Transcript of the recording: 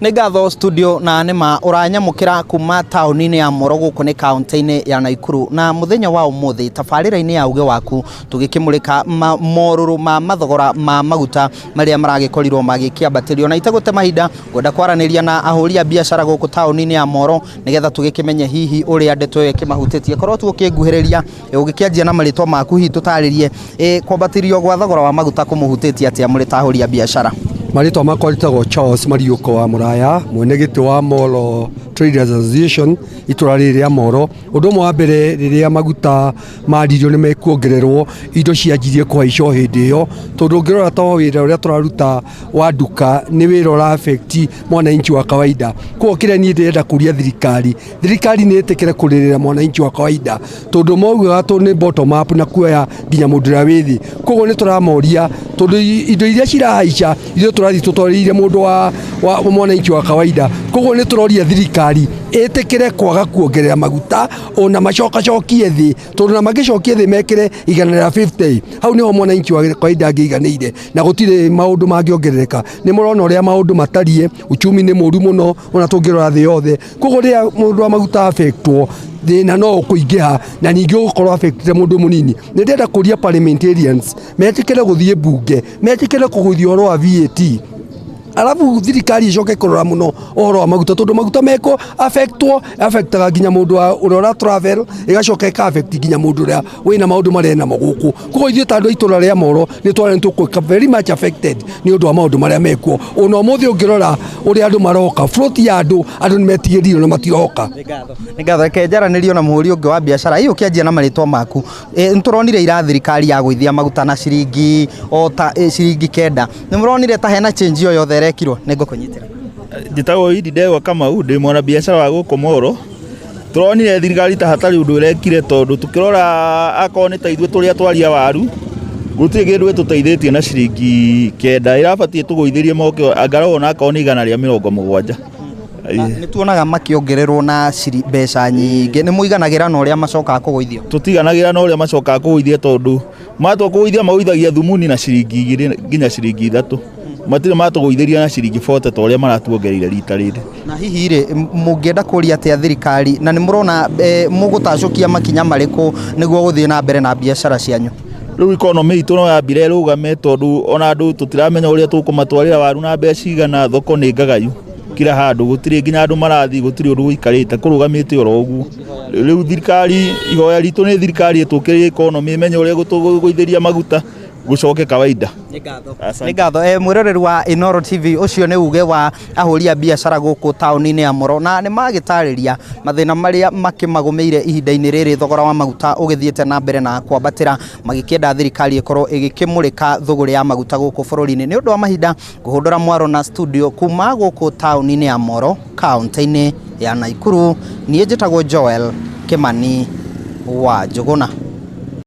Nĩ ngatho studio na nĩma ũranyamũkĩra kuma taũni-inĩ ya Moro gũkũ nĩ kaũntĩ-inĩ ya Naikuru na mũthenya wa ũmũthĩ tabarĩra-inĩ ya uge waku tũgĩkĩmũrĩka morũrũ ma mathogora ma maguta marĩa maragĩkorirwo magĩkĩambatĩrio na itegũte mahinda ngwenda kwaranĩria na ahũri a biacara gũkũ taũni-inĩ ya Moro nĩgetha tũgĩkĩmenye hihi ũrĩa ndeto ĩyo ĩkĩmahutĩtie korwo tu ũkĩnguhĩrĩria ũgĩkĩanjia na marĩtwa maku hihi tũtarĩrie kwambatĩrio gwa thogora wa maguta kũmũhutĩtie atĩa mũrĩ ta ahũri a biacara. Marĩtwa makwa njĩtagwo Charles Mariũko wa Mũraya, mwene gĩtĩ wa Molo Traders Association itũra rĩrĩ rĩa Moro. Ũndũ ũmwe wa mbere rĩrĩa maguta maririo nĩ mekuongererwo, indo cianjirie kũhaica o hĩndĩ ĩyo, tondũ ũngĩrora ta wĩra ũrĩa tũraruta wa nduka nĩ wĩra ũra affect mwananchi wa kawaida. Koguo kĩrĩa niĩ ndĩrenda kũria thirikari, thirikari nĩ ĩtĩkĩre kũrĩrĩra mwananchi wa kawaida, tondũ maugaga tũ nĩ bottom up na kuoya nginya mũndũ ũrĩa wĩ thĩ. Koguo nĩ tũramoria tondũ indo iria cirahaica ithuĩ tũrathiĩ tũtwarĩire mũndũ wa mwananchi wa kawaida. Koguo nĩ tũroria thirikari ĩtĩkĩre kwaga kuongerera maguta ona macokacokie thĩ, tondũ ona mangĩcokia thĩ mekĩre 150 hau nĩho mwananchi wa kawaida angĩiganĩire na gũtirĩ maũndũ mangĩongerereka. Nĩ mũrona ũrĩa maũndũ matariĩ, uchumi nĩ mũru mũno ona tũngĩrora thĩ yothe. Koguo rĩrĩa mũndũ wa maguta affectwo thĩna no ũkũingĩha na ningĩ ũgũkorwo affectĩte mũndũ mũnini. Nĩ ndĩrenda kũria parliamentarians metĩkĩre gũthiĩ mbunge, metĩkĩre kũgũithia ũhoro wa VAT. Arabu thirikari ĩcoke kũrora mũno ũhoro wa maguta tondũ maguta mekũ affectwo affectaga nginya mũndũ ũrĩa ũra travel ĩgacoka ĩka affect nginya mũndũ ũrĩa wĩna maũndũ marĩa enamo gũkũ. Koguo ithuĩ ta andũ a itũra rĩa Moro nĩ twarĩ nĩ very much affected nĩ ũndũ wa maũndũ marĩa mekuo. Ona ũmũthĩ ũngĩrora ũrĩa andũ maroka, float ya andũ, andũ nĩ metigĩrire na matiroka. Nĩ ngatho reke njaranĩrio na mũhũri ũngĩ wa biacara hihi ũkĩanjia na marĩtwa maku nĩ tũronire ira thirikari yagũithia maguta na ciringi o ta ciringi 9 nĩ mũronire ta hena change o yothe ĩrekirwo nĩ ngũkũnyitĩra. Njĩtagwo Idi Ndegwa Kamau ndĩ mwana biacara wa gũkũ Moro. Tũronire thirikari ta hatarĩ ũndũ ĩrekire tondũ tũkĩrora akorwo nĩ ta ithuĩ tũrĩa twaria waru gũtirĩ kĩndũ ĩtũteithĩtie na ciringi 9 ĩrabatiĩ tũgũithĩrie moke angarau ona akorwo nĩ 170. Nĩ tuonaga makĩongererwo na mbeca nyingĩ nĩ mũiganagĩra na ũrĩa macokaga kũgũithio? Tũtiganagĩra na ũrĩa macokaga kũgũithia tondũ matua kũgũithia magũithagia thumuni na ciringi 2 nginya ciringi 3 matirĩ matũgũithĩria na ciringi 40 ta ũrĩa maratuongereire rita rĩrĩ. Na hihi rĩ mũngĩenda kũria atĩa thirikari na nĩ mũrona mũgũtacũkia makinya marĩkũ nĩguo gũthiĩ na mbere na biacara cianyu? Rĩu economy itũ no yambire ĩrũgame tondũ ona andũ tũtiramenya ũrĩa tũkũmatwarĩra waru na mbeca igana, thoko nĩ ngagayu kila handũ, gũtirĩ nginya andũ marathiĩ, gũtirĩ ũndũ gũikarĩte, kũrũgamĩte oro ũguo. Rĩu thirikari, ihoya ritũ nĩ thirikari ĩtũkĩrĩrie economy ĩmenye ũrĩa ĩgũtũgũithĩria maguta gũcoke kawaida. Nĩ ngatho mwĩroreri wa Inooro TV ũcio nĩ uge wa ahũri a biacara gũkũ taũni-inĩ ya Moro na nĩ magĩtarĩria mathĩna marĩa makĩmagũmĩire ihinda-inĩ rĩrĩ thogora wa maguta ũgĩthiĩte na mbere na kwambatĩra magĩkĩenda thirikari ĩkorwo ĩgĩkĩmũrĩka thũgũrĩ ya maguta gũkũ bũrũri-inĩ. Nĩ ũndũ wa mahinda ngũhũndũra mwaro na studio kuma gũkũ taũni-inĩ ya Moro kaũntĩ-inĩ ya Naikuru niĩ njĩtagwo Joel Kĩmani wa Njũgũna.